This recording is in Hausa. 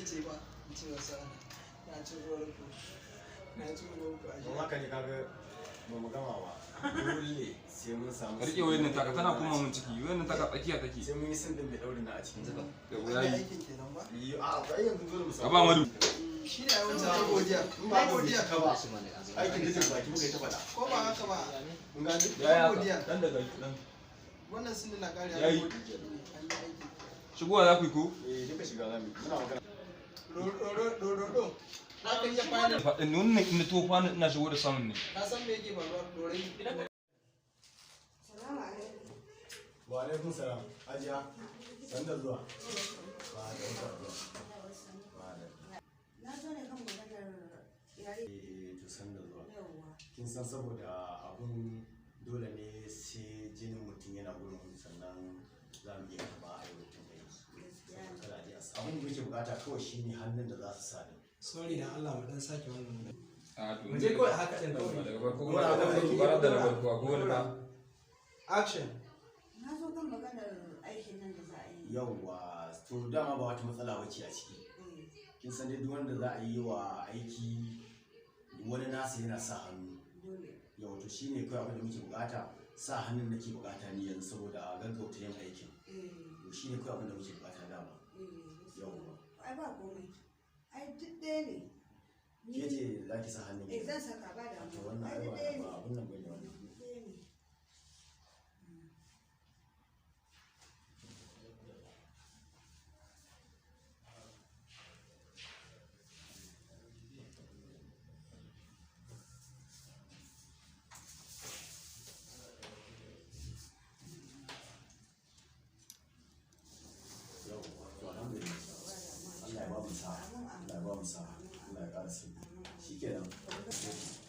rikice ba in ce wasu ana na ci uwar ku, na ci uwar ku a Don haka ne kaga ba mu gama ba, dole sai mun samu Ka rike wayan nan taka, tana koma mun ciki. Wayan nan taka tsakiya take. Sai mun yi sin din mai daurin na a cikin Da An wuya yi yi. aikin kenan ba. Yi a ai yanzu dole mu Ka ba Madu. Shi ne yawancin ta godiya. In ba Godiya. godiya ka ba aikin da baki muka yi ta faɗa. Ko ba haka ba? Mun gane. Ya yi haka. Godiya. Dan daga dan. Wannan sun na kare. Yayi. An yi aiki. Shigowa za ku yi ko? Eh, duka shiga zamu yi. Muna magana. Rodo za ka iya final. Faɗin wannan in na to kwanan ina shigo da samun ne. Ka san me yake faruwa, dorai. Salamu alaikum. Wa alaikum salam. Hajiya, san da zuwa. Wa alaikum salam. Wa alaikum. Na zo ne kan maganar yari. Eh, to san da zuwa. Yawwa. Kin san saboda abun dole ne sai jinin mutum yana gurin, sannan za mu iya karɓa a yi mutum aiki. Saboda kada a je a abun da muke bukata kawai shine hannun da za su sa din. Sorry, dan Allah mu dan sake wannan. A to. Mu je kawai haka din kawai. Daga farko ba da farko ba da na farko ko wani ba. Action. Na zo kan maganar aikin nan da za a yi. Yawwa, to dama ba wata matsala bace a ciki. Eh, Kin san dai duk wanda za a yi wa aiki wani nasa yana sa hannu. Dole. Yau to shine kawai abin da muke bukata, sa hannun nake bukata ni yanzu saboda a gaggauta yin aikin. Eh, To shine kawai abin da muke bukata dama. eh, gaskiya. Yawwa. Ai ba komai. Ai duk ɗaya ne. Ke ce za ki sa hannun? Eh, zan saka, ba To damuwa. wannan Ai ai duk ba ɗaya ne. ba abun nan bane wannan. Duk ɗaya ne. Yawwa, to alhamdulillah. Allah ya ba mu sa'a. Allah ya ba mu sa'a. Allah ya ƙara sauki. Shikenan.